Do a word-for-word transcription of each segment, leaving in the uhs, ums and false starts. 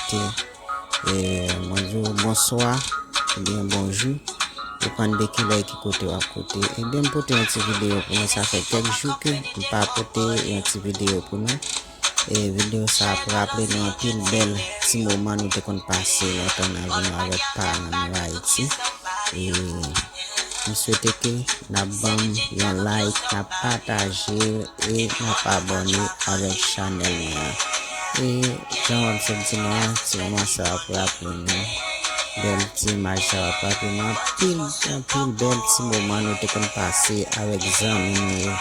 koute. E, mwen di w bonswa, oubyen bonjou. Depann de kilè e ki kote w ap koute. Ebyen, m pote yon ti videyo pou nou. Sa fè kèk jou ke m pa pote yon ti videyo pou nou. E videyo sa ap raple nou anpil bèl ti moman nou te konn pase lontan nan vi nou avèk paran nou Ayiti. E m swete ke n ap ban m yon like, n ap pataje e n ap abòne avèk chanèl mwen an. E jan w ap sot di nou an, ti moman sa ap raple nou, bèl ti imaj sa ap raple nou anpil, anpil bèl ti moman nou te konn pase avèk zanmi nou yo.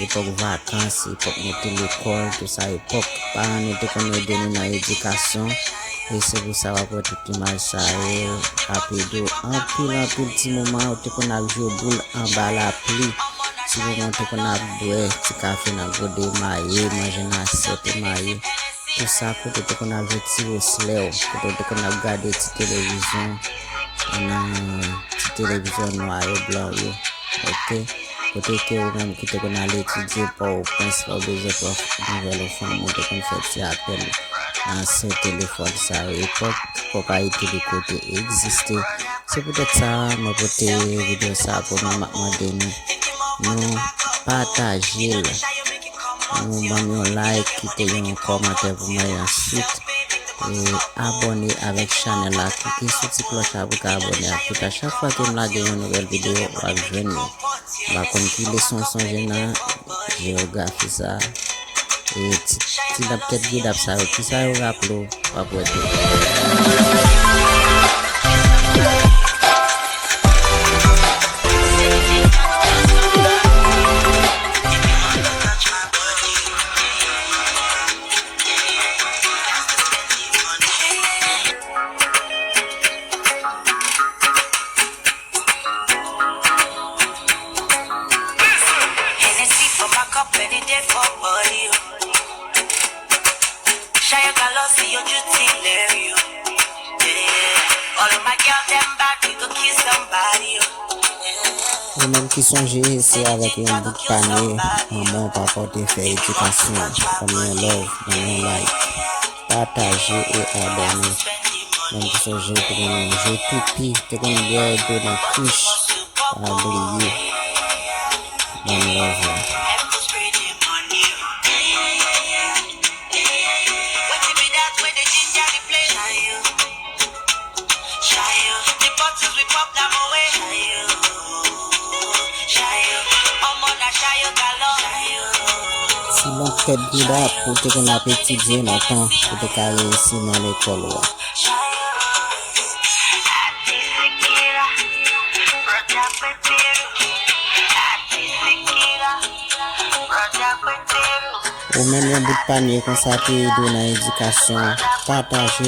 Epòk vakans, epòk nou te lekòl, tou sa, epòk paran nou te konn ede nou nan edikasyon. E se pou sa w ap wè tout imaj sa yo ap ede w anpil, anpil ti moman ou te konn ap jwe boul anba lapli. Ti moman ou te konn ap bwè ti kafe nan gode, maye, manje nan asyèt e maye. Tou sa, kote w te konn ap jwe ti woslè w, kote w te konn ap gade ti televizyon, nan ti televizyon nwa e blan yo. Oke? Kote ke ou menm ki te konn al etidye Pòtoprens, lè w bezwen pran nouvèl yon fanm, ou te konn fè ti apèl nan ansyen telefòn sa yo. Epòk, epòk Ayiti li kote egziste. Se poutèt sa, mwen pote videyo sa pou nou, m ap mande nou, nou pataje l. Nou ban m yon like, kite yon kòmantè pou mwen, e answit, e abòne avèk chanèl la. Klike sou ti klòch la pou w ka abòne ak tout. A chak fwa ke m lage yon nouvèl videyo, w ap jwenn li. M pa konn ki leson w sonje nan jewografi sa. E ti, ti lanp tèt gidap sa yo, kisa yo raple w? W ap wè tou. Hennessy for my cup any day for body, oh. Shine your colors, see your beauty, Larry, oh. Yeah. All of my girls, them bad, we go kill somebody, oh. Ou menm ki sonje se avèk yon bout panye manman w papa w te fè edikasyon, ban m yon love, ban m yon like, pataje e abòne. Menm ki sonje te konn jwe toupi, te konn bwè dlo nan kwich, pa bliye ban m love la. Wetin be dat wey dey ginger di play? Shayo, di bottles we pop na mowe. Shayo, shayo, omo na shayo galore. Ti lanp tèt gidap ou te konn ap etidye lontan pou te ka reyisi nan lekòl ou a. Shayo, ati sikira, brother Peteru. Ati sikira, brother Peteru. Ou menm yon bout panye konsa te ede w nan edikasyon, pataje,